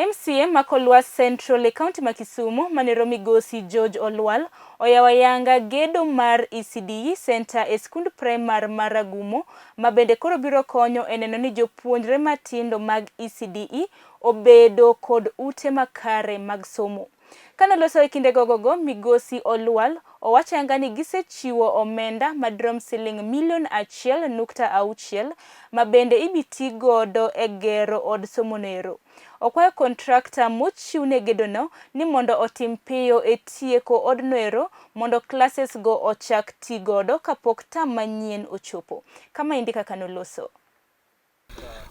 MCA ma Kolwa Central e kaunti ma Kisumu manero migosi George Olwal oyawo ayanga gedo mar ECDE Center e skund primar ma Ragumo ma bende koro biro konyo e neno ni jopuonjre matindo mag ECDE obedo kod ute makare mag somo. Kanoloso e kinde gogogo, migosi Olwal owacho ayanga ni gisechiwo omenda madirom siling milion 1.6 ma bende ibiti godo e gero od somo noero. Okwayo kontrakta mochiwne gedono ni mondo otim piyo e tieko odnoero mondo klases go ochak ti godo kapok tam manyien ochopo. Kama kaka noloso.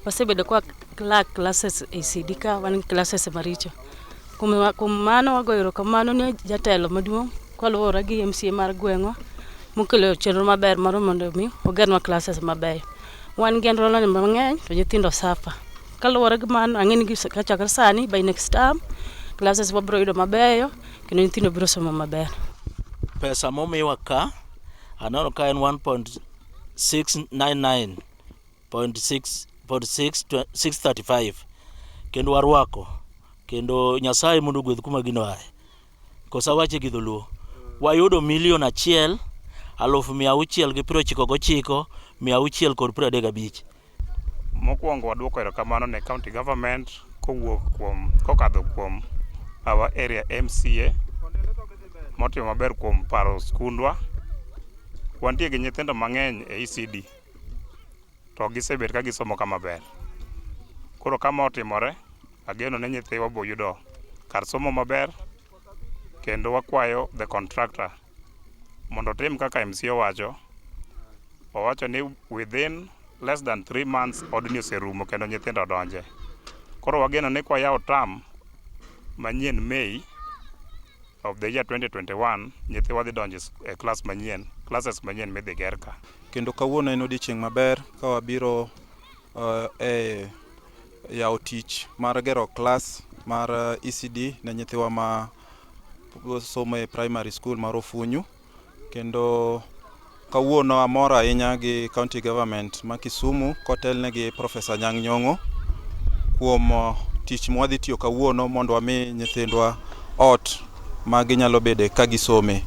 Wasebedo kwa lack classes e ECD ka wan gi classes maricho. Kuom mano wagoyo erokamano ne jatelo maduong' kaluwore gi MCA mar gweng'wa mokelo chenro maber mar mondo mi ogernwa classes mabeyo. Wan gi enrollment mang'eny to nyithindo suffer. Kaluwore gi mano ang'e ni kachakre sani by next term classes wabiro yudo mabeyo kendo nyithindo biro somo maber. Pesa momiwa ka aneno ka en 1.699 point 6 point 6 635 kendo warwako kendo Nyasaye mondo ogwedh kuma gino aye. Kosa wache gi dholuo. Wayudo 1,699,635. Mokwongo waduoko erokamano ne county government kowuok kuom kokadho kuom our area MCA motimo maber kuom paro skundwa. Wantie gi nyithindo mang'eny e ECD to gisebet ka gisomo ka maber. Koro kama otimore, ageno ni nyithiwa bo yudo kar somo maber kendo wakwayo the contractor mondo otim kaka MCA owacho. Owacho ni within less than 3 months odni oserumo kendo nyithindo odonje. Koro wageno ni kwayawo term manyien May of the year 2021, nyithiwa dhi donjo e class manyien, classes manyien midhi ger ka. Kendo kawuono en odiochieng' maber ka wabiro e yawo tich mar gero klas mar ECD ne nyithiwa ma somo e primary school mar Ofunyu. Kendo kawuono amor ahinya gi county government ma Kisumu kotelne gi Professor Anyang' Nyong'o kuom tich mwadhi tiyo kawuono mondo wami nyithindwa ot ma ginyalo bede ka gisome.